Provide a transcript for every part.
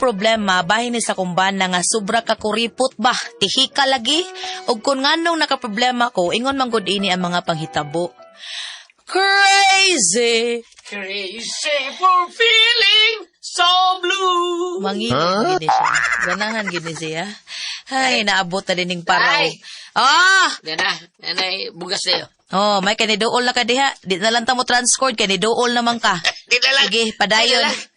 problema bahin ni sa kumbana nga sobra ka kuripot ba, tihika lagi. Ug kun nganong nakaproblema ko, ingon man gud ini ang mga panghitabo. Crazy! Crazy for feeling so blue. Mangilid gid siya. Ganahan gid ni siya. Ay, naabot na din ning paraw. Ay. Ah! Yan na, yan na, bugas na yun. Oh, may kaniduol na ka diha. Di na lang ta mo transcord, kaniduol naman ka. Di na lang. Sige, padayon. Di na lang.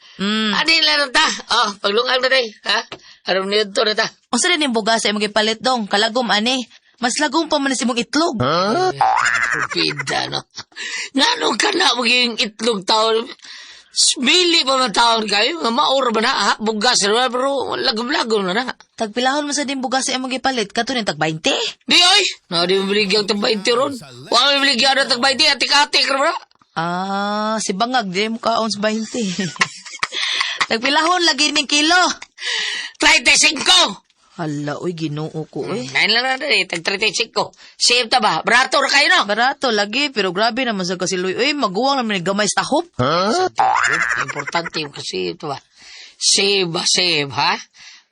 Ano yung lang ta? Oh, paglungang na tayo. Ha? Aram na yun to na ta. Unsa din ning bugas sa imong gipalit dong? Kalagom ani. Mas lagom pa man sa imong itlog. Pida, no? Ngano ka na maging itlog taon? Bili pa man taon kayo. Nga maura ba na, ha? Bugas na ba? Pero lagom-lagom na na. Tagpilahon mo sa din bugas sa imong gipalit kato ning tag 20. Di oy! Na, di mo biligyan tag 20 ron. Wa mo biligyan na tag 20. Atik-atik ron ba? Ah, si bangag di mo kaon sa 20. Tagpilahon lagi ning kilo. 35! Hala, uy, Ginoo ko eh. Ngayon lang na eh. Tag 35. Save ta ba? Barato ra kayo, no? Barato lagi, pero grabe naman sa kasiloy. Uy, maguwang naman ni gamay sa tahop. Importante yung kasi ito ba? Save ba? Save, ha?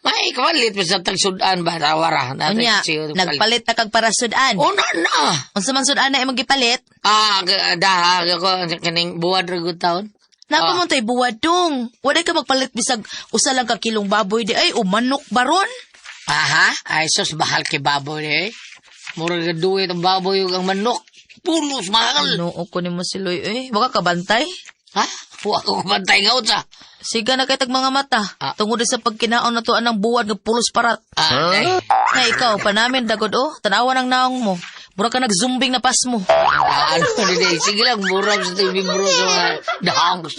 May kapalit pa sa tagsudan ba? Tawara. Unya, nagpalit na kag para sudan. Oh, na, na. Unsa man sudan na imong gipalit? Ah, daha, ako, kaning buwad ra gud taon. Nako mo tay buwad dong. Wala ka magpalit bisag usa lang ka kilong baboy di ay o manok baron. Aha, ay sus, bahal kay baboy eh. Mura ka duwit ang baboy ug ang manok. Pulos, mahal. Ginoo ko nimo siloy eh. Waka ka bantay. Ha? Wa ko bantay nga unsa. Siga na kay tag mga mata. Ah. Tungod sa pagkinaon na to anang buwad nga pulos parat. Ah, day. Nga ikaw panamin dagod oh, tanawan ang naong mo. Mura ka nagzumbing na pas mo. Ah, ano di day. Sige lang, murag sa TV bro sa mga dahangs.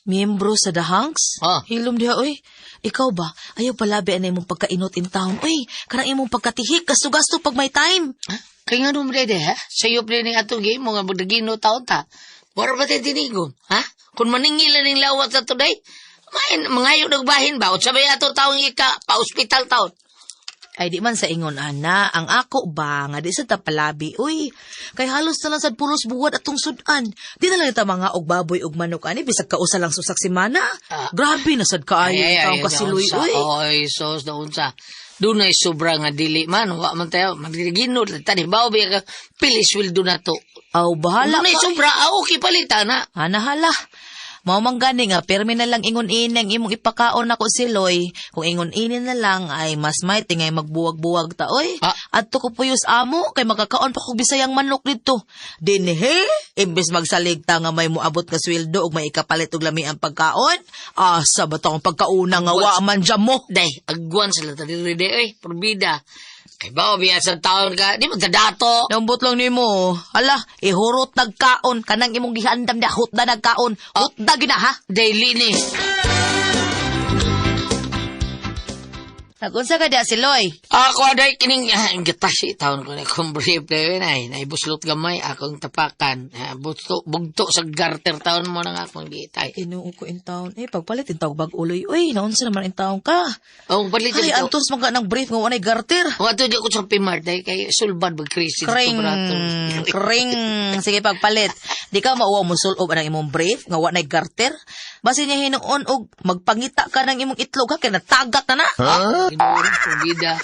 Miyembro sa The Hunks? Ah. Hilom diha, oy. Ikaw ba? Ayaw palabi na imong pagkainot in town. Oy, kanang imong pagkatihik, gasto-gasto pag may time. Ha? Kaya nga nung day, ha? Sayop din ang atong game, mga magdagino taon ta. Wala ba tayo tinigom, ha? Kung maningil na ning lawat sa today, main, mangayo nagbahin ba? O sabay ato taong ika, pa-hospital taon. Ay, di man sa ingon, ana. Ang ako ba, nga di sa tapalabi. Uy, kay halos na lang sad pulos buwad atong sudan. Di na lang ita mga og baboy og manok ani, bisag kausa lang susak si mana. Ah. Grabe na sad kaayo Ay, ay, taong ay, kasiloy, naunsa. uy. Oy, sos, naunsa. Doon ay sobra nga dili man. Wa man tayo. Magdagino. Tani, bao biya ka. Pilis will do na to. Aw, bahala Doon ay ka. sobra. Ah, okay, palitan na. Ana hala. Mao man gani nga pirmi na lang ingon ini ang imong ipakaon nako siloy. Kung ingon ini na lang ay mas may tingay magbuwag-buwag ta oy. Ah. Adto ko puyos amo kay makakaon pa kog bisayang manok didto. Dinhi imbes magsalig ta nga may moabot nga sweldo ug may ikapalit og lami ang pagkaon. Asa ba ta ang pagkauna nga wa man dyan mo? Day, agwan sila. Tani, day, oy, probida. Kay bao biya sa taon ka. Di magdadato. Nambot lang nimo. Hala, ihurot nagkaon kanang imong gihandam da hutda nagkaon. Hutda gina ha. Daily ni. Nagunsa ka diya siloy? Ako aday kining gatasi taon ko na kung brief na ay naibuslot gamay akong tapakan. Ah, bugto, bugto sa garter taon mo nang akong giitay. Tinuo ko in town. Eh, pagpalit in tawag bag uloy. Uy, naunsa naman in town ka. Oh, palit Ay, dito. antos man ka ng brief nga wanay garter. Wa to di ko sa pimar day kay sulbad mag crisis Kring, kring. Sige, pagpalit. Di ka mauwa mo sulob ang imong brief nga wanay garter. Basi niya hinuon og magpangita ka ng imong itlog ha, kay natagak na na. Huh? Bida.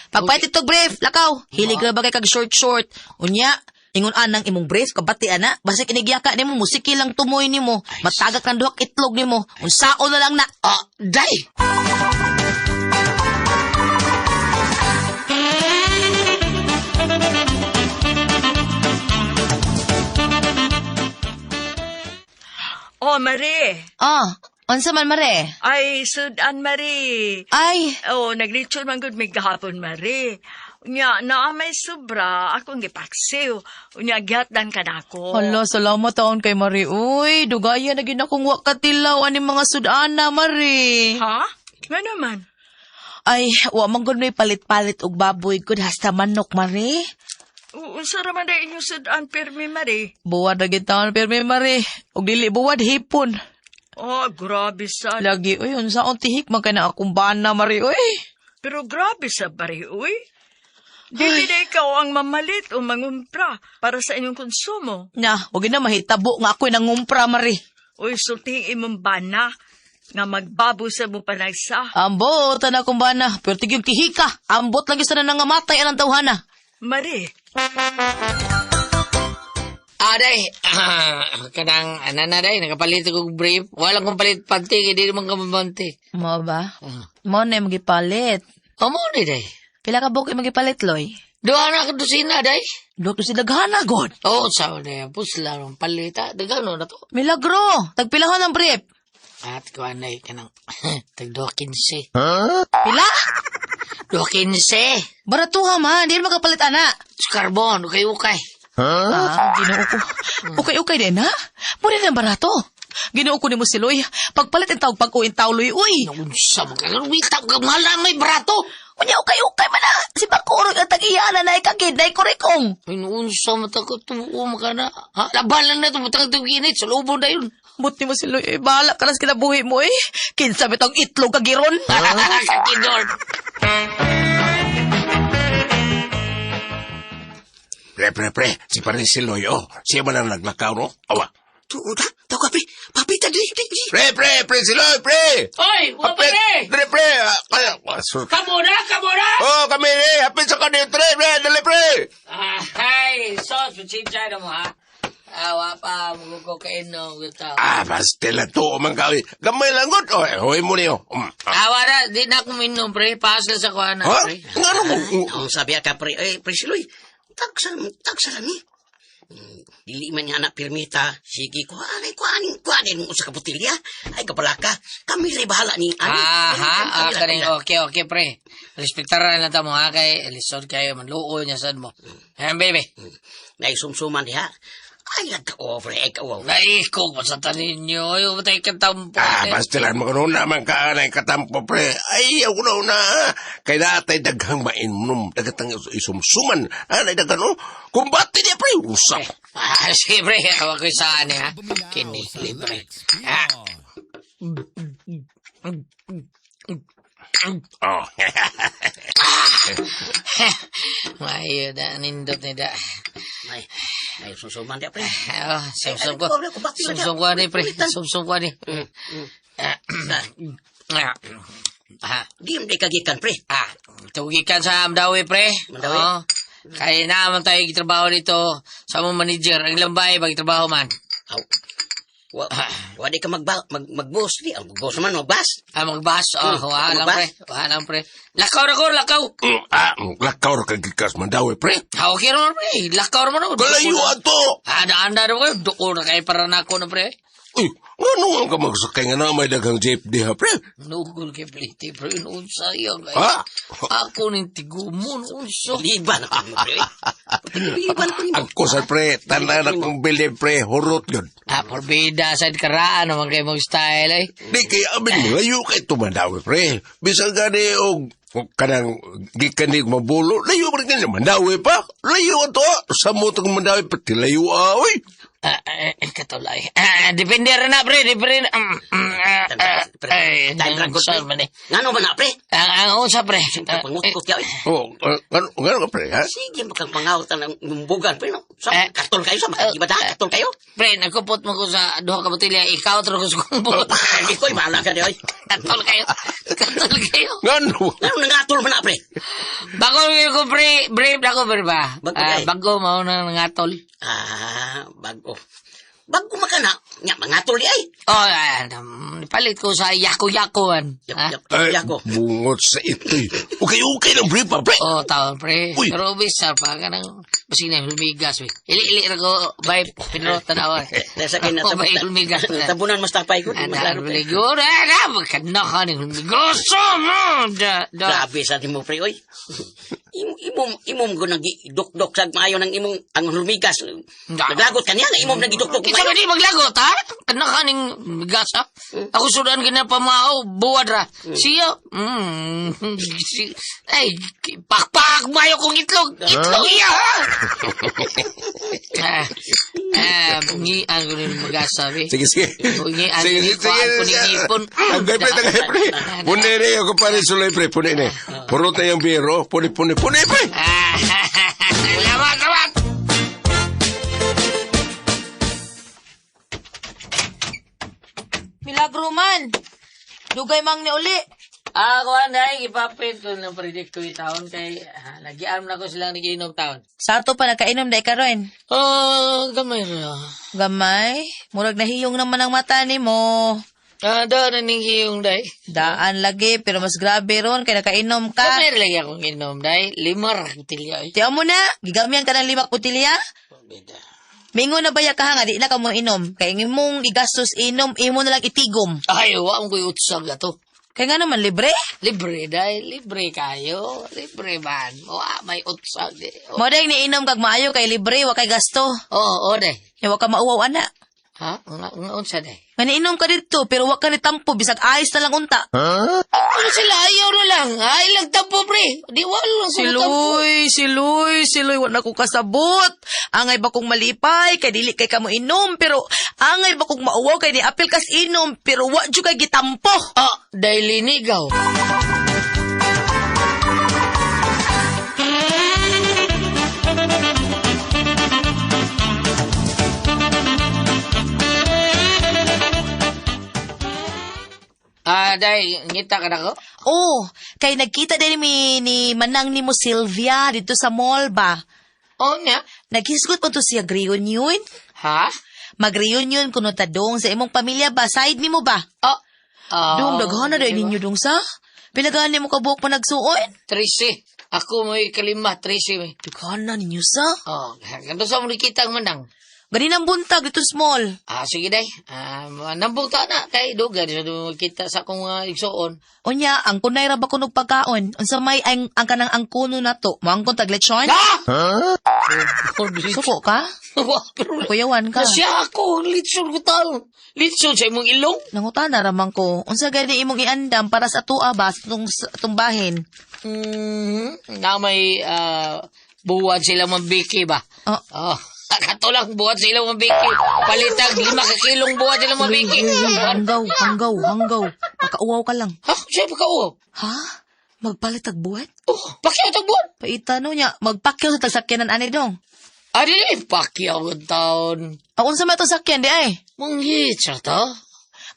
Pagpalit itong brief, lakaw. Hilig ra ba kay kag short short. Unya, ingon anang imong brief kabati ana. Basi kinigyaka nimo musiki lang tumoy nimo. Matagak ng duhak itlog nimo. Unsaon na lang na. Ah, day. Oh, Marie. Ah, unsa man mare? Ay, sudan, Marie. Ay, Oh, naglitsyon man gud mig gahapon, Marie. Unya, naa may sobra, akong gipaksiw. Unya, gihatdan ka nako. Hala, salamat taon kay Mari. Uy, dugaya na gid akong wa katilaw ani mga sudana, Mari. Ha? Nga naman. Ay, wa man gud may palit-palit og baboy gud hasta manok, Mari. Unsa ra man dai inyong sudan pirmi, Marie? Buwad ra gid taon pirmi, Mari. Og dili buwad hipon. Oh, grabe sa. Lagi uy, unsaon tihik man kay na akong bana, Mari. Uy. Pero grabe sa bari, uy. Dili na ikaw ang mamalit o mangumpra para sa inyong konsumo. Na, wag na mahitabo nga ako'y nangumpra, Mari. Uy, sultihin imong bana. Nga magbabo sa mo panagsa. Ambot, ana kong bana. Pero tigyo tihika. Ambot lang isa na nangamatay anang tawhana. Mari, Ah, day. Kanang, ana na, day. Nakapalit ko og brief. Wala kong palit panty, kay di naman ka mabanti. Mo ba? Ah. Mo na yung magipalit. Amo ni, day. Pila ka buok yung magipalit, Loy? Duha na ka dosina, day. Duha to si daghana, God. Oo, oh, sa day. Pusla ng palit, ha. Dagano na to. Milagro! Tagpilahon ang brief. At kuha na, kanang, tag 2.15. Pila? 2.15. Baratuha man, di makapalit ana. Carbon, ukay-ukay. Ah, ginoo ko. Ukay-ukay din, ha? Muna na barato. Ginoo ko ni mo si Loy. Pagpalit ang tawag pag-uin tao, Loy, uy. Naunsa mo ka. Wita ka, mahal na may barato. Unya, ukay-ukay man na. Si Bakurog ang tag-iya na naikagid, naikurikong. Inuunsa mo ta ko, tuo mo ka na. Ha? Labalan na ito, butang itong init. Sa lubong na yun. Buti mo si Loy, eh. Bahala ka na sa kinabuhi mo, eh. Kinsa bitong itlog kagiron. Kakidor. Pre, pre, pre, si pare si Loy, oh. Siya man ang naglakaw, no? Awa. Tuod ha? Tawag ka, pre. Papita, dili, dili, dili. Pre, pre, pre, si Loy, pre! Oy, wa pa Hapit, pre! pre, pre! Ah, Kaya, ah, Kamo na, kamo na! Oh, kami, eh! Hapit sa kanil, pre, pre, dali, pre! Ah, hey, sos, pasensya na mo ha. Ah, wa pa, magkukain no, gusto. Ah, basta lang to, man kami. Gamay lang, god. Oh, eh, hoy mo niyo. Ah. Ah, wala, di na ako minom, pre. Paas lang sa kuha na, Ha? pre. Nga ano mo? Ang sabi ka, pre. Eh, pre, siloy. Tagsa, tagsa lang ni. Dili man niya anak pirmita. Sige, kuhanin, kuhanin, kuhanin mo sa kabutilya. Ay, kapalaka. Kami rin bahala ni ani. Ah, ha? Ah, Kami ra, kaning, kami ra. okay, okay, pre. Respektaran lang ta mo, ha? Kay, lisod kayo, manluoy niya saan mo. Ayan, baby. Naisumsuman diha. Ay, nagka-over. Ay, ka-wow. Naikog pa sa tanin niyo. Ayaw ba tayo katampo? Ah, basta lang, maganuna man ka na katampo, pre. Ay, ako na una, ah. Kay natay daghang mainom, daghang isumsuman. Ah, nay daghan, oh. Kumbate niya, pre. Usap. Ah, sige, pre. Awa ko sa ani, ha? Kini, libre. Ah, Oh. Maayo da, nindot ni da. Ay, naisumsuman diha, pre. Ah, sumsum ko. Ay, ay, ay, Sumsum ko ani, pre. Sumsum ko ani. Ah, ah, ah, Di mo di kagikan, pre. ah, tugikan sa Amdawi, pre. Mandawi? Oo. Kaya naman tayo gitrabaho dito sa among manager. Ang lambay, pagtrabaho man. Aw. Wa, wa di ka magba, mag, mag-boss. Di, ang boss naman, magbas. Ah, magbas. Oh, wala lang, magbas. pre. Wala lang, pre. Lakaw na ko, lakaw. Lakaw ra kag gikas mandawi, pre. Ah, okay naman, pre. Lakaw naman ako. Kalayo ato. Ah, daan na ko. Duko na kayo para na ako na, pre. Uy, ngano nga ka magsakay nga na may daghang jeep diha, pre? Nugol kay Pliti, pre. Unsa iya, kay. Ha? Ako ning tigumon, unsa. Liban ako mo, pre. Liban ko nimo. Ang kusal, pre, tanan akong bilib, pre, hurot yun. Ah, porbida sa karaan naman kayo mong style, eh. Di kay amin, layo kay tumandawi, pre. Bisan gani og og kanang gikan ni mabulo, layo pa rin kanya, mandawi pa. Layo ato, sa motong mandawi, pati layo ah, uy. Ah, katulay. Ah, depende rin na, pre. Depende na. Ah, ah, ay, Time ra unsa man eh. Ngano man na, pre? Ang unsa, pre. Siyempre, pangutkot ka, eh. Oh, ngano, ngano ka, pre, ha? Sige, makang pangawatan ng numbugan, pre. No? Sa, Eh. katol kayo, sa makagiba da, katol kayo. Pre, nagkupot mo ko sa duha ka botelya. Ikaw tro ko sa kumpot. Hindi ko, bahala ka di, oy. Katol kayo. Katol kayo. Ngano? Ngano nangatol man na, pre? Bago ko, pre. Brave na ko, pre ba? Bago Ah, kay. bago, mao na nangatol. Ah, bago. Bago makana, nya mangatol di ay. Oh, ah, palit ko sa yako-yakoan. Yap, Ah? yap, Ay, yako. bungot sa ito'y. Okay, okay lang, pre, pa, pre. Oh, taon, pre. Uy. Pero bisa pa ka nang basig na humigas, we. Ili-ili ra ko, bay, Pedro, tanawa. Dahil sa akin, Oh, bay, humigas. tabunan mas tapay ko. Mas Ana, lalo, pre. humigas. Ana, kana ka ni humigas. Mo, da, da. Grabe sa nimo, pre, oy. Imong imong ko nagidukdok sa maayo ng imong ang humigas. Naglagot kaniya nga imong nagidukdok Kita ba di maglagot, ha? Kana ka ning humigas, ha? Ako sudan ka na pamao, buwad ra. Siya, si, ay, pakpak, mayo kong itlog. Itlog iya, ha? Ah, ah, bungian ko rin magasa, be. Sige, sige. Bungi, ano, Sige, ni sige, kuhaan ko ni sige. ipon. Tagay, pre, tagay, pre. Puni ni, ako pa rin sulay, pre. Puni ni. Puro tayong biro. Puni, puni, puni, pre. Ah, Salamat, salamat! Milagro man. Dugay mang ni uli. Ah, kuan dai gipapit ko ng predict ko taon kay nagiarm na ko silang nagiinom taon. Sa ato pa nagkainom dai karon. Oh, gamay ra. Gamay, murag nahiyong naman ang mata nimo. Ah, daan na ning hiyong dai. Daan lagi pero mas grabe ron kay nakainom ka. Gamay ra lagi akong inom dai. Lima ra botelya ay. Tiyaw mo na, gigamyan ka ng 5 botelya. Bida. Mingon na baya ka ha, nga di na ka mo inom. Kay imong igastos inom, imo na lang itigom. Ay, wa mo ko'y utsag ato. Kay nga naman libre. Libre dai, libre kayo. Libre man. Wa may utsag di. Oh, Mo dai niinom kag maayo kay libre wa kay gasto. oh, oh dai. Ya wa ka mauwaw ana. Ha? Nga nga unsa dai? Nga niinom ka didto pero wa ka ni tampo bisag ayos na lang unta. Ano sila ayaw na lang. Ay lang tampo pre. Di wa lang Si sila tampo. Luy, si Luy, si Luy, wala ko kasabot. Angay ba kong malipay, kay dili kay kamo inom, pero angay ba kong mauwaw, kay ni apil kas inom, pero wa jud kay gitampo. Ah, dahil linigaw. Ah, dahil ngita ka na ko? Oh, kay nagkita din mi ni manang nimo Sylvia dito sa mall ba. Oo nga. Naghisgot pa to siya reunion. Ha? Mag-reunion kuno ta dong sa imong pamilya ba? Side nimo ba? Oh. Ah, Dong daghan na dahil ninyo dong sa. Pila gani mo kabuok pa nagsuon? 13. Ako mo'y kalima, 13. May. Daghan na ninyo sa. Oh, ganito sa mo nakita ang manang. Ganinang buntag dito small. Ah, sige day. Ah, nambong ta na kay duga di sa kita sa akong igsuon. Unya, ang kunay ra ba kunog pagkaon? Unsa may ang kanang ang kuno nato? Moangkon tag lechon? Ah! Huh? Suko ka? Wa, pero Kuyawan ka. Nasya ako, ang litson ko taon. Litson sa imong ilong. Nangutana ra man ko. Unsa gani imong iandam para sa atoa ba sa atong sa atong bahin? Na may buwan sila mambiki ba? Oh. Oh, kato lang buwan sila mambiki. Palitag 5 ka kilong buwan sila mambiki. Hanggaw, hanggaw, hanggaw. Pakauwaw ka lang. Ha? Siya pa ka Ha? Magpalit tag buhat? Oh, pakyaw tag buwan. Paitano niya, magpakyaw sa tagsakyanan ani dong. Ah, dili, pakyaw ang taon. Ang unsa man itong sakyan di ay? Manghitsa ta?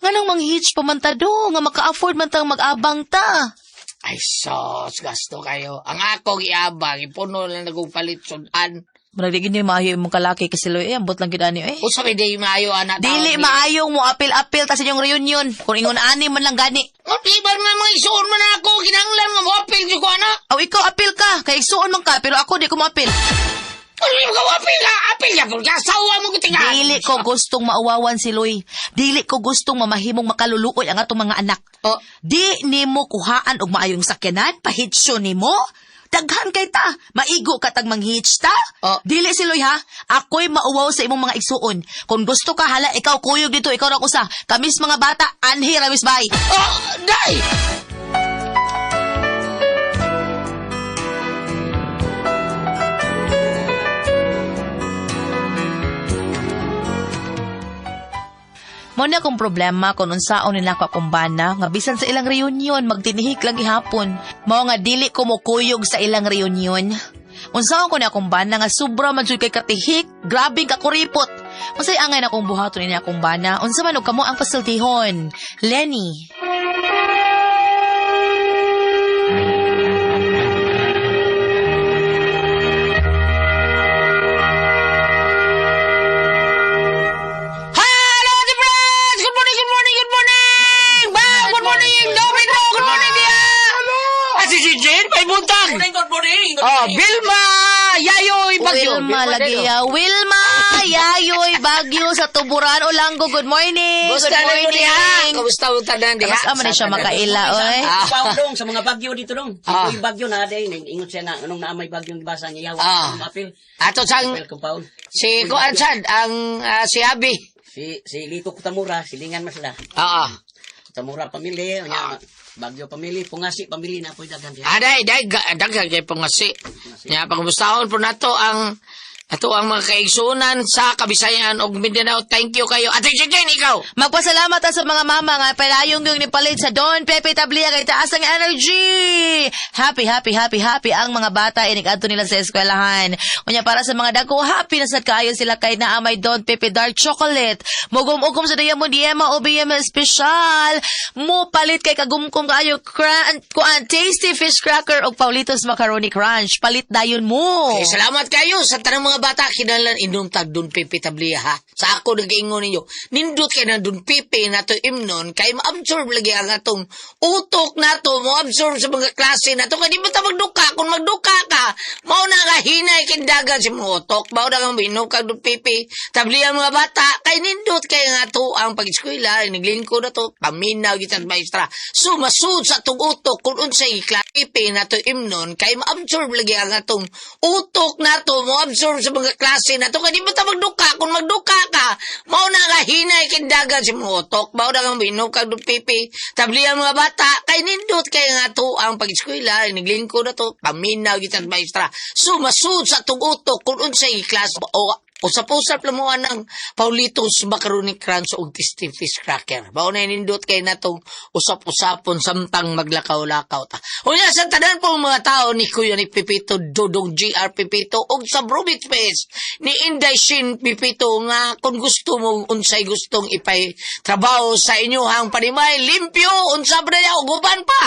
Nganong manghitch pa man ta dong, nga maka-afford man tang mag-abang ta. Ay, sos, gasto kayo. Ang akong iabang, ipuno lang nagong palit sudan. Murag di gini maayo imong kalaki kasi loy, eh, ambot lang gid ani eh. Usa may di maayo, anak. Dili maayong mo apil-apil ta sa inyong reunion. Kung ingon ani man lang gani. Ang di ba man mga isuon man ako, kinahanglan nga mo-apil ko, anak. Aw ikaw apil ka, kay igsuon man ka, pero ako di ko moapil. Ano yung apil ka? Apil ka kung kasawa mo kitinga. Dili ko gustong mauwawan si Loy. Dili ko gustong mamahimong makaluluoy ang atong mga anak. Oh. Di nimo kuhaan og maayong sakyanan, pahitsyo nimo. Daghan kay ta, maigo ka tag manghitch ta. Oh. Dili si Loy ha, ako'y mauwaw sa imong mga igsuon. Kung gusto ka hala, ikaw kuyog dito, ikaw ra usa. Kamis mga bata, anhi ra mis bay. Oh, day! Mo na akong problema kung unsaon nila ko akong bana nga bisan sa ilang reunion magtinihik lang gihapon. Mao nga dili ko mokuyog sa ilang reunion. Unsaon ko na akong bana nga sobra man jud kay katihik, grabe ka kuripot. Unsay angay na akong buhaton ini akong bana? Unsa man og kamo ang pasultihon? Lenny. Hello, the friends! Good morning, good morning, good morning! Ba, good morning! Domino, good morning, dia! Ah, si si Jane, may buntag! Good morning, good Oh, Vilma! Yayoy Bagyo! Wilma lagi Dayo. ya. Wilma Yayoy Bagyo sa Tuburan Olango. Good morning. Kumusta Good na mo diha? morning. Kumusta mo tanan diha? Kamusta man ni siya makaila oy? Ah. Pao dong sa mga bagyo dito dong. Ah. Ah. Yung bagyo na day, ingon siya na anong naa may bagyo gibasa niya yawa Ah. ah. Apil. Ato sang Apil compound. si Kuan Sad, ang si Abi. Si si Lito Kutamura, silingan man sila. Oo. Kutamura pamilya, unya Bagyo pamilya, Pungasi pamilya na po'y daghan diha. Aday, day, daghan kay pangasi. Nya pangumustahon po nato ang Ato ang mga kaigsunan sa Kabisayan og Mindanao. Thank you kayo. Ate Jen, ikaw. Magpasalamat ta sa mga mama nga palayong yung nipalit sa Don Pepe Tablia kay taas ang energy. Happy, happy, happy, happy ang mga bata inig adto nila sa eskwelahan. Unya para sa mga dako, happy na sad kaayo sila kay naa may Don Pepe Dark Chocolate. Mugum-ugom sa Diamond Yema o BM Special. Mo palit kay kagumkum kaayo kuan tasty fish cracker og Paulitos Macaroni Crunch. Palit dayon mo. Eh, salamat kayo sa tanang mga bata. Kinahanglan inom tag Don Pepe Tablia ha. Sa ako nagaingon ninyo. Nindot kay na Don Pepe nato imnon kay ma-absorb lagi ang atong utok nato, mo-absorb sa mga klase nato. Kay di ba ta magduka? Kung magduka ka, mao na nga hinay kay dagan sa mga utok. Mao na nga minom kag Don Pepe Tablia, mga bata. Kay nindot kay nga to ang pag-eskwela, naglingkod na to, paminaw gid sa maestra. So masud sa atong utok kung unsay klase nato imnon kay ma-absorb lagi ang atong utok nato, mo-absorb sa mga klase nato. Kay di ba ta magduka? Kung magduka ka, mao na nga hinay kay dagan sa mga utok. Mao na nga minom kag Don Pepe Tablia, mga bata, kay nindot kay nga to ang pag-eskwela, naglingkod na to, paminaw gid sa maestra. So masud sa atong utok kung unsay klase o usap-usap lang mo ang Paulitos Macaroni Crunch o Tasty Fish Cracker. Mao na nindot kay natong usap-usapon samtang maglakaw-lakaw ta. Unya sa tanan pong mga tao ni Kuya ni Pipito, Dodong GR Pipito og sa Bromit Space ni Inday Shin Pipito nga kung gusto mo unsay gustong ipay trabaho sa inyohang panimay, limpyo, unsa pa na ug uban pa.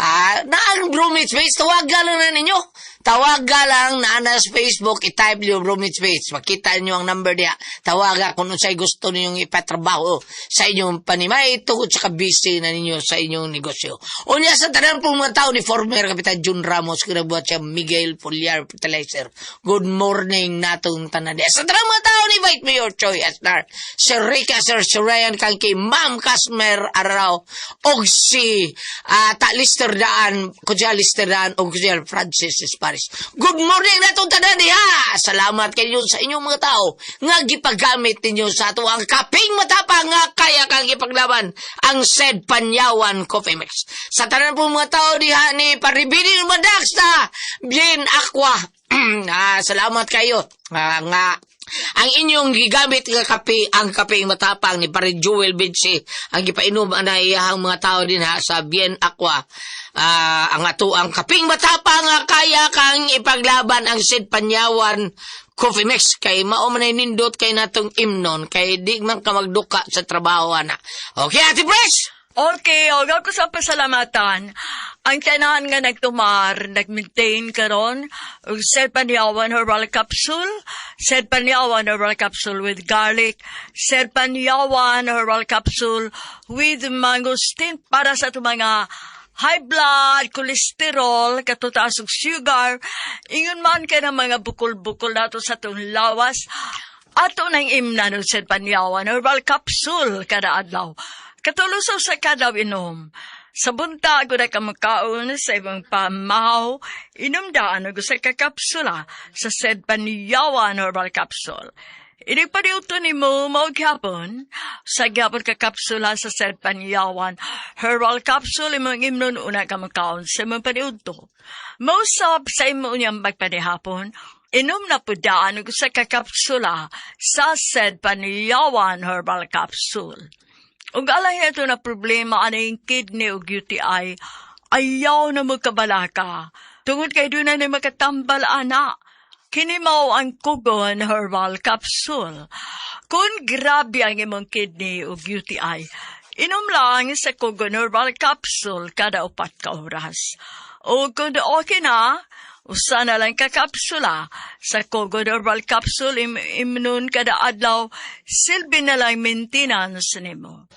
Ah, na ang Bromit Space, tawagan lang na ninyo. Tawagan lang na sa Facebook, i-type niyo Bromit Space. Makita niyo ang number niya. Tawaga kung unsay gusto ninyong ipatrabaho sa inyong panimay tungod sa kabisi na ninyo sa inyong negosyo. Unya sa tanan pong mga tao ni former Kapitan Jun Ramos, kinabuhat siya Miguel Poliar Fertilizer. Good morning natong tanan diya. Sa tanan mga tao ni Vice Mayor Choi Asnar, Sir Rica, Sir Surayan Kangki, Ma'am Casmer Arao, og si Ta Lister Daan, Kuya Lister Daan, og Kuya Francis Esparis. Good morning natong tanan diha! Salamat kayo sa inyong mga tao nga gipagamit ninyo sa ato ang kaping matapang nga kaya kang ipaglaban ang said Panyawan Coffee Mix. Sa tanan po mga tao diha ni Paribini Madax na Bien Aqua. Salamat kayo. Nga ang inyong gigamit nga kape, ang kape matapang ni Pare Joel Vinci, ang gipainom anay iyahang mga tao din ha sa Bien Aqua. Ang ato ang kaping matapang nga kaya kang ipaglaban ang said Panyawan Coffee Mix kay mao man ay nindot kay natong imnon kay di man ka magduka sa trabaho ana. Okay, Ate Pres. Okay, og ako sa pasalamatan. Ang tanan nga nagtumar, nag-maintain karon og Said Panyawan Herbal Capsule, Said Panyawan Herbal Capsule with garlic, Said Panyawan Herbal Capsule with mangosteen para sa atong mga high blood, cholesterol, katutaas og sugar, ingon man kay ng mga bukol-bukol nato sa atong lawas, ato nang imnan og Said Panyawan Herbal Capsule kada adlaw. Katulusaw sa kada inom. Sa buntag na ka makaon sa imong pamahaw, inom daan og usa ka kapsula sa Said Panyawan Herbal Capsule. Inig paniuto nimo mao gyapon sa gyapon ka kapsula sa Said Panyawan Herbal Capsule imong imnon una ka makaon sa imong paniudto. Mausab sa imo unyang magpanihapon, inom na pud daan og usa ka kapsula sa Said Panyawan Herbal Capsule. Ug alang ito na problema aning kidney ug UTI, ayaw na magkabalaka. Tungod kay doon na ni makatambal ana. Kini mao ang Kugon Herbal Capsule. Kung grabe ang imong kidney ug UTI, inom lang sa Kugon Herbal Capsule kada 4 ka oras. O kung okay na, usa na lang ka kapsula sa Kugon Herbal Capsule imnon kada adlaw, silbi na lang maintenance nimo.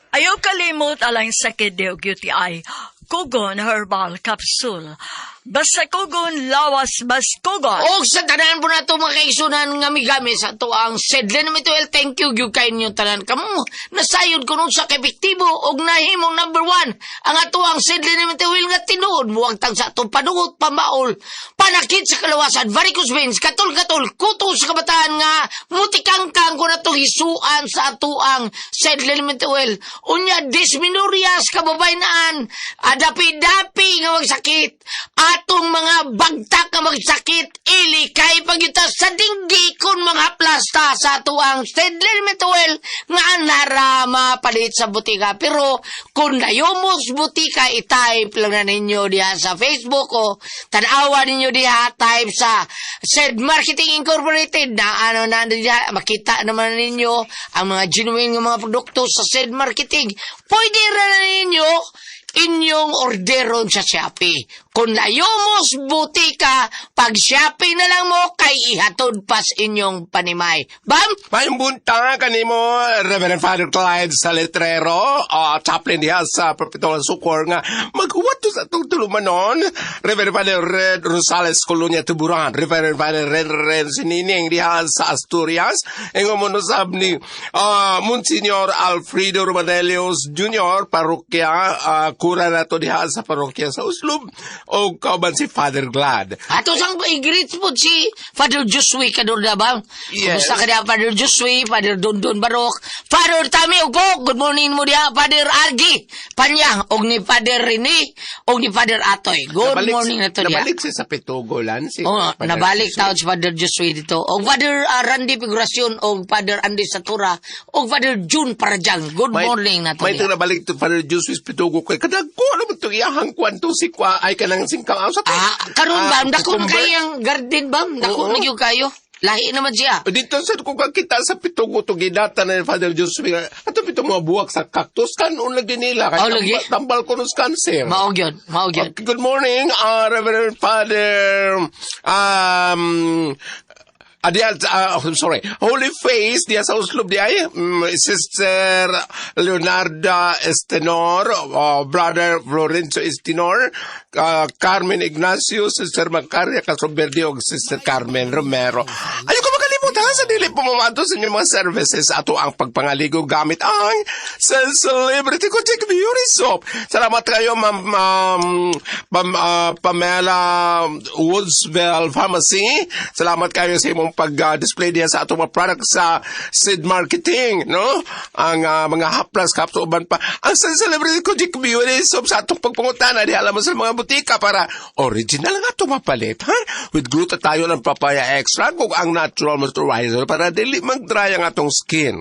Ayaw kalimot alang sa kidney ug UTI, Kugon Herbal Capsule. Basta kugon, lawas, bas kugon. Og sa tanan po nato mga kaigsunan nga migamit sa ato ang Sedlen Mituel, thank you gyud kay ninyong tanan. Kamo nasayod kun unsa ka epektibo og nahimong number one ang ato ang Sedlen Mituel nga tinuod mo ang tang sa atong panuot, pamaol, panakit sa kalawasan, varicose veins, katol-katol, kuto sa kabataan nga mutikangkang kun atong hisuan sa ato ang Sedlen Mituel. Unya dysmenorrhea kababaynaan, Dapi-dapi nga magsakit, atong mga bagtak nga magsakit, ilikay pagyuta sa dinggi kung mga plasta sa atuang Stedler Mituel nga anara mapalit sa butika. Pero kung nayumos butika, i-type lang na ninyo diha sa Facebook o tanawa ninyo diha, type sa Said Marketing Incorporated na ano na diha, makita naman ninyo ang mga genuine nga mga produkto sa Said Marketing. Pwede ra na ninyo inyong orderon sa Shopee. Kung layomos butika, pag Shopee na lang mo, kay ihatod pas inyong panimay. Bam! Mayong buntag kanimo, Reverend Father Clyde Saletrero, chaplain diha sa Perpetual Succour nga maghuwat to sa atong tulumanon. Reverend Father Red Rosales Colonia Tuburan, Reverend Father Red Red Sinining diha sa Asturias, ingon mo usab ni Monsignor Alfredo Romanelios Jr., parokya, kura nato diha sa parokya sa Oslob, o kauban si Father Glad. Ato sang i-greet po si Father Josue Kadorda ba? Yes. Kumusta ka diha, Father Josue, Father Dondon Barok, Father Tami Ugbo, good morning mo diha, Father Argi, Panya, og ni Father Rene, og ni Father Atoy. Good morning na to diha. Nabalik siya sa Pitugolan. Si Oh, Father nabalik Josue. taon si Father Josue dito. Og Father Randy Figuracion, og Father Andy Satura, og Father June Parajang. Good morning na to May diha. itong nabalik to Father Josue Pitugo kay kadagko naman itong iyahang kwanto si kwa ay kanang singkang sa Ah, karon bam, dako na cucumber. kayang garden bam, dako Oo. na gyud kayo. Lahi naman siya. Dito sa kung kakita sa Pitugo to gidata na ni Father Josue ato pito mga buwak sa cactus kanon lagi nila kay Oh, lagi? tambal ko nos cancer. Mao gyud, mao gyud. Okay, good morning, Reverend Father Adial, oh, sorry, Holy Face, diya sa Oslob di ay, Sister Leonarda Estenor, Brother Florencio Estenor, Carmen Ignacio, Sister Macaria Castroverde, ug Sister Carmen Romero. Ayaw ko makalimutan sa dili pumamanto sa inyong mga services ato ang pagpangaligo gamit ang sa Celebrity Kojik Beauty Soap. Salamat kayo, Ma'am Pamela Woodsville Pharmacy. Salamat kayo sa imong pag-display diya sa atong mga products sa Sid Marketing, no? Ang mga haplas, kapso, uban pa. Ang sa Celebrity Kojik Beauty Soap sa atong pagpangutana, diha lamang sa mga butika para original nga ito mapalit, ha? With glutathione ng papaya extract ug ang natural moisturizer para dili mag-dry ang atong skin.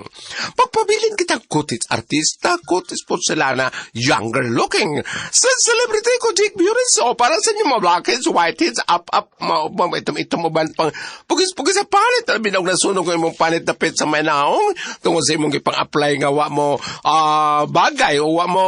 Pagpabilin kitang kutis artista, kutis porcelana, younger looking. Sa Celebrity Kojik Beauty Soap para sa inyong mga blackheads, whiteheads, up, up, ma, ma, itom, itom, uban pang pugis-pugis sa panit. Labi na og nasunog ang imong panit dapit sa manahong tungod sa imong ipang-apply nga wa mo bagay o wa mo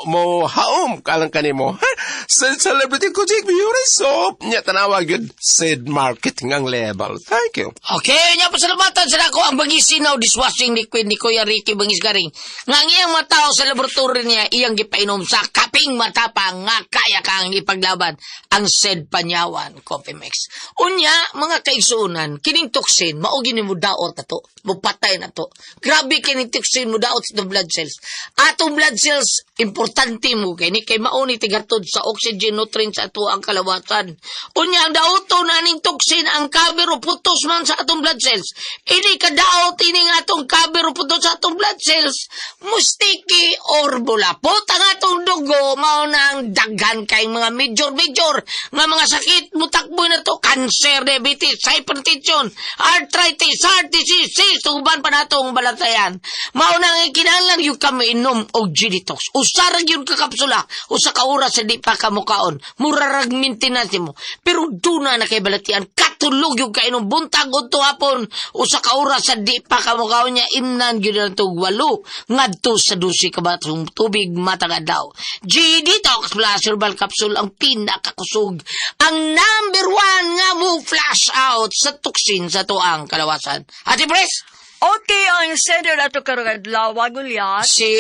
mo haom kalang kanimo. Ha? Sa Celebrity Kojik Beauty Soap. Nya tanawa gyud Sid Marketing ang label. Thank you. Okay, nya pasalamatan sa nako ang bangisinaw dishwashing liquid ni Kuya Ricky Bangis Garing. Nga ang iyang mga tao sa laboratory niya iyang gipainom sa kaping matapang nga kaya kang ipaglaban ang said Panyawan Coffee Mix. Unya, mga kaigsuonan, kining toxin mao gini mo daot ato, mupatay na to. Grabe kining toxin mo daot sa blood cells. Atong blood cells importante mo kay ni kay mao ni tigatod sa oxygen nutrients sa ato ang kalawasan. Unya ang daoton aning toxin ang cover o putos man sa atong blood cells. Ini kadaot ini nga atong cover o putos sa atong blood cells, mustiki or bulapot ang atong dugo mao na ang daghan kay mga major major nga mga sakit mutakbo na to cancer, diabetes, hypertension, arthritis, heart disease, cyst, uban pa natong balatayan. Mao na ang kinahanglan yung kami inom og Genetox. Usa ra gyud ka kapsula, usa ka oras sa di pa ka mukaon. Mura rag maintenance mo. Pero duna na kay balatian, katulog yung kainom buntag udto hapon. Usa ka oras sa di pa ka mukaon niya imnan gyud na tog 8 ngadto sa 12 ka batong tubig matag adlaw. G Detox Plus Herbal Capsule ang pinakakusog. Ang number 1 nga mo flash out sa toxin sa tuang kalawasan. Ate Pres, Okay, ang sender ato karong adlaw Gulyat. Si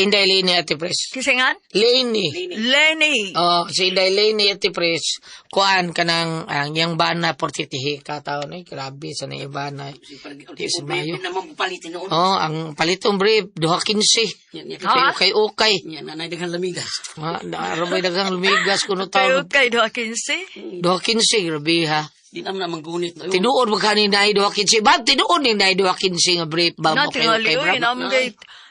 Inday Leni, Ate Pres. Kisingan? Leni. Lenny. Oh, si Inday Leni, Ate Pres. Kuan ka ng ang iyang bana portitihi ka taon eh. Grabe sa na bana. Di sa mayo. Naman palitin noon. Oh, ang palitong brief, 2.15. Ha? Okay, okay. Yan, nanay daghang lamigas. Ha, naarabay daghang lumigas kuno Kayo taon. kay 2.15? 2.15, grabe ha. Di naman na manggunit. Tinuod ba kanin na 2.15? Bam, tinuod ni na 2.15 nga brief. Bam, Na okay, tingali okay, oy, bro. namgay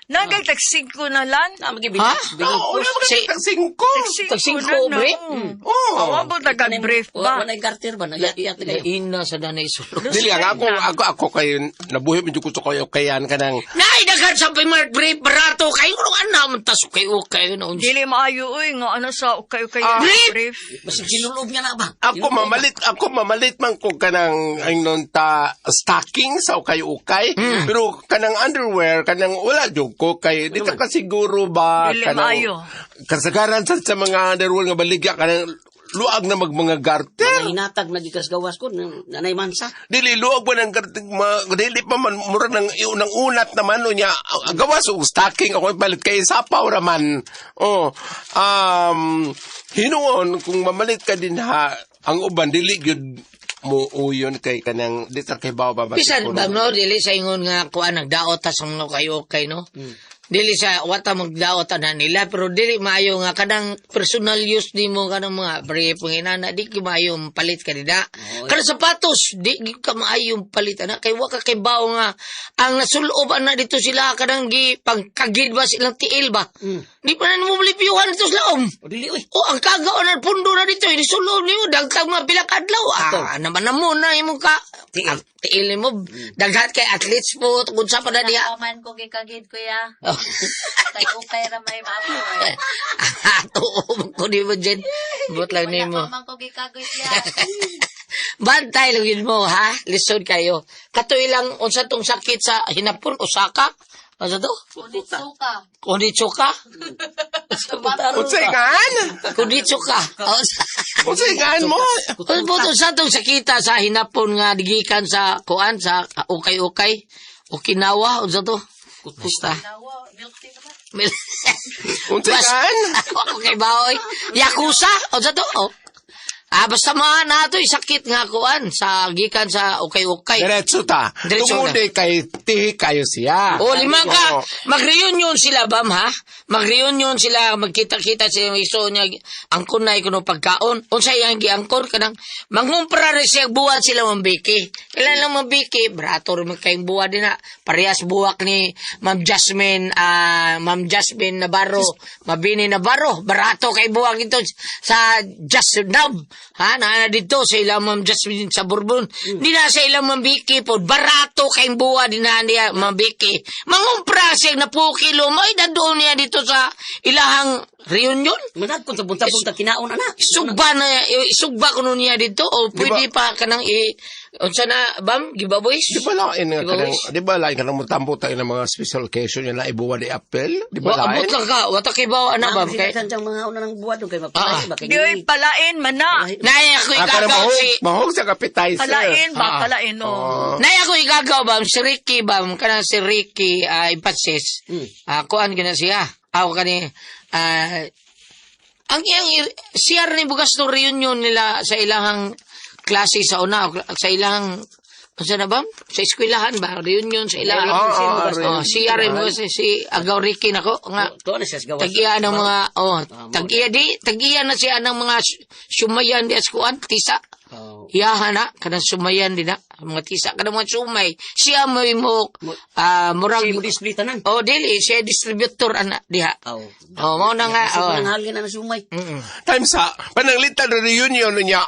Nagay tag 5 na lang. Na Ha? Oo, wala mga Si- tag singko. Tag singko, na, no. brief? Oo. Awa mo taga brief ba? Wala garter ba? Naiyak na kayo. Lain na sa danay sulod. Dili ang ako kay nabuhi medyo ko kayo kayan kanang Nay, daghan sa Pimart brief, barato kayo. Ano ana man tas okay okay na unsa. Dili maayo uy nga ano sa ukay-ukay Ah. brief. Basig sinulob niya na ba? Ako mamalit man ko kanang aynon ta stocking sa ukay-ukay, pero kanang underwear kanang wala jud ko kay di ta kasiguro ba Dili kanang maayo. kasagaran sa mga underwear nga baligya kanang luag na mag mga garter. Hinatag na gikas gawas ko nanay mansa. Dili luag ba ng garter ma, dili pa man mura nang unang unat naman no niya gawas og stocking ako palit kay sapaw ra man. Oh, hinuon kung mamalit ka din ha ang uban dili gyud mo uyon kay kanang di ta kay bawa ba ba Bisan siguro. ba no dili sa ingon nga kuan nagdaot ta sa mga kayo okay no. Dili sa wata magdaot ana nila pero dili maayo nga kanang personal use nimo kanang mga brief ang inana di gyud maayo palit ka nila. Kanang sapatos di gyud ka maayo palit ana kay wa ka kay bao nga ang nasulob ana dito sila kanang gi pangkagid ba silang tiil ba. Di pa na nimo malipyuhan dito sa laom. O dili oy. O, ang kagaw na pundo na dito, isulob niyo, dagkag mga pila ka adlaw. Ah, naman na mo na, imong ka, Tiil. Ang tiil nimo. Daghat kay athletes po, kung sa pa na diha. Ako man ko gikagid, kuya. Oh. Kay ukay ra may mapo. Tuo man ko nimo, Jen. But lang Wala nimo. pa man ko gikagid ya. Bantay lang yun mo, ha? Lisod kayo. Katoy lang, unsa tong sakit sa hinapon, Osaka? Unsa to? Unitsuka. Konitsuka? Unsay ngan? Konitsuka. Unsay ngan mo? Kung sa tong sakita sa hinapon nga digikan sa kuan sa ukay-ukay, Okinawa, unsa to? Basta. Nawa, milk tea naman. Unsay ngan? Ako kay baoy. Yakuza, unsa to? Oh. Ah, basta mga na to sakit nga kuan sa gikan sa ukay-ukay. Diretso ta. Diretso Tungod na. eh, kay tihi kayo siya. O, lima ka. Oo. Mag-reunion sila, bam, ha? Mag-reunion sila, magkita-kita sila, iso niya, angkon na ikuno pagkaon. Unsa iyang giangkon kanang mangumpra rin siya buhat sila mambiki. Kailan lang mambiki, brato rin man kayong buhat din na. Parehas buwak ni Ma'am Jasmine, Ma'am Jasmine Navarro, Mabini Navarro, barato kay buwak ito sa Just Now. Ha, naa na dito sa ilang Ma'am Jasmine sa Bourbon. Di na sa ilang Ma'am Vicky po, barato kay buwa di na niya Ma'am Vicky. Mangumpra siya na po kilo, may dadoon niya dito sa ilahang reunion. Manag kun sa bunta-bunta kinaon ana. Sugba na, sugba kuno niya dito o pwede pa kanang i unsa na bam gibaboys? Di ba lain nga kanang, Gibaboys? di ba lain kanang mutampo tayo ng mga special occasion yung naibuwa ni Apple? Di ba Wa lain? abot lang ka, wata kay bawa ana bam kay. Kay mga una ng buhat kay mapalay ba kay. Di uy palain man na. Nay ako Ah, kanang igagaw mahog, si mahog sa appetizer. Palain ba? Ah. Palain no. Nay ako igagaw bam si Ricky bam kanang si Ricky Ipasis. Ah, kuan gina siya. Ako kani ang iyang siya ni bugas no reunion nila sa ilahang klase sa una sa ilahang unsa na bam sa eskwelahan ba reunion sa ilahang Ah, oh, si Ari mo si, si Agaw Ricky nako nga Tuo na siya sa gawas. Tagiya ng mga oh, tagiya di tagiya na siya ng mga sumayan di askuan tisa. Oh. Iyahan na kanang sumayan din na mga tisa kanang mga sumay. Siya mo mo murag Siya mo display tanan. Oh, dili siya distributor ana diha. Oh. Oh, mao na nga Oh. oh. Nang halin na sumay. Mm. Time sa pananglitan ng reunion niya,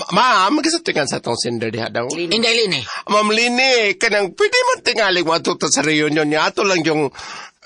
ma'am, kasi tingan sa tong sender diha daw. Inday lini. Ma'am Lini, kanang pwede man tingaling matuto sa reunion niya. Ato lang yung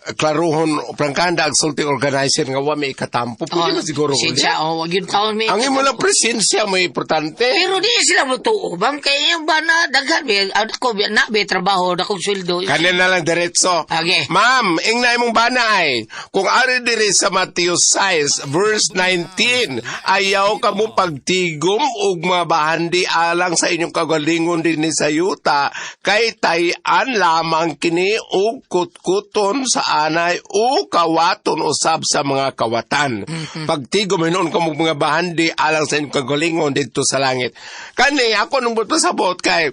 klaruhon, prangkanda ang sulti organizer nga wa may ikatampo. Pwede man siguro. Siya, oh, wag yun taon may. Ang imo lang presensya mo importante. Pero di sila mo tuo, bang kay yung ba na daghan be ako be na be trabaho na kong sweldo. Kanin na lang diretso. Okay. Ma'am, ing na imong bana ay, kung ari diri sa Matthew 6, verse 19, ayaw ka mo pagtigom ug mabahandi alang sa inyong kagalingon dinhi sa yuta, kay tayan lamang kini og kutkuton sa anay o kawaton usab sa mga kawatan. Pagtigom hinuon ka mo mga bahandi alang sa inyong kagalingon didto sa langit. Kani ako nung pasabot kay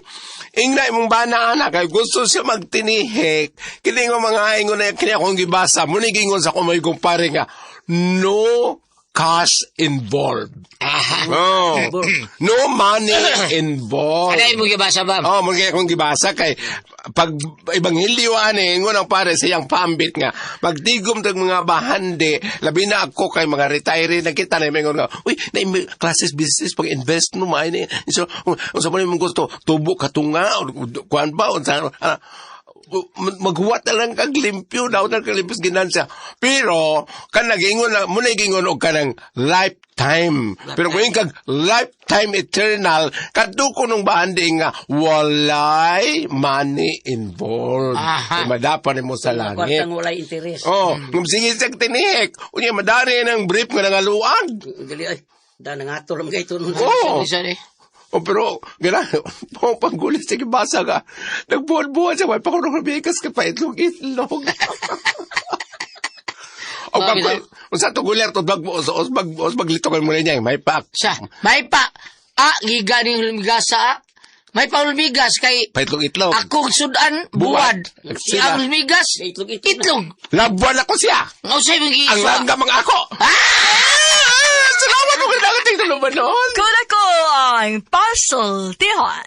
ingna imong bana ana kay gusto siya magtinihik. Kini nga mga ingon na kini akong gibasa mo ni gingon sa kumoy kumpare nga no. cash involved. Aha. Oh, no money involved. Ano mo gibasa ba? Oh, mo kaya kung gibasa kay pag ebanghelyo ani ingon ang pare sa iyang pambit nga magtigom tag mga bahandi, labi na ako kay mga retiree na kita na ingon nga, uy, na classes business pag invest no maay ni, so unsa man imong gusto, tubo katunga or kuan ba, unsa ah, maghuwat na lang kag limpyo daw na kag limpyo sa ginansya, pero kan nagingon na mo na gingon og kanang lifetime, pero kung yung kag lifetime eternal, kadto ko nung bahandi nga walay money involved. Aha. So, madapa nimo sa langit. Kwartang walay interes. Oh, mm. Sige sa tinihik unya madari ng brief nga nangaluag. Dili ay. Da nangato lang kay tunon. Oh. Sorry, sorry. Oh, pero, gana, oh, panggulis, sige, basa ka. Nagbuhat-buhat siya, may pakunong bigas ka pa, itlog-itlog. O Oh, pag, bitaw. unsa to guler to bag os os bag os baglito kay mo niya may pak. Sa, may pa, ah, giganing lumigas sa, ah. May pa lumigas kay, Paitlog itlog. akong sudan, Buwad. buwad. Sila. Ang lumigas, Itlog, itlog. itlog. Labuan ako siya. Ang usay mong Ang giisa. langga mga ako. Ah! Salamat mo kailangan tingnan noon. Kuna ko ang pasultihan.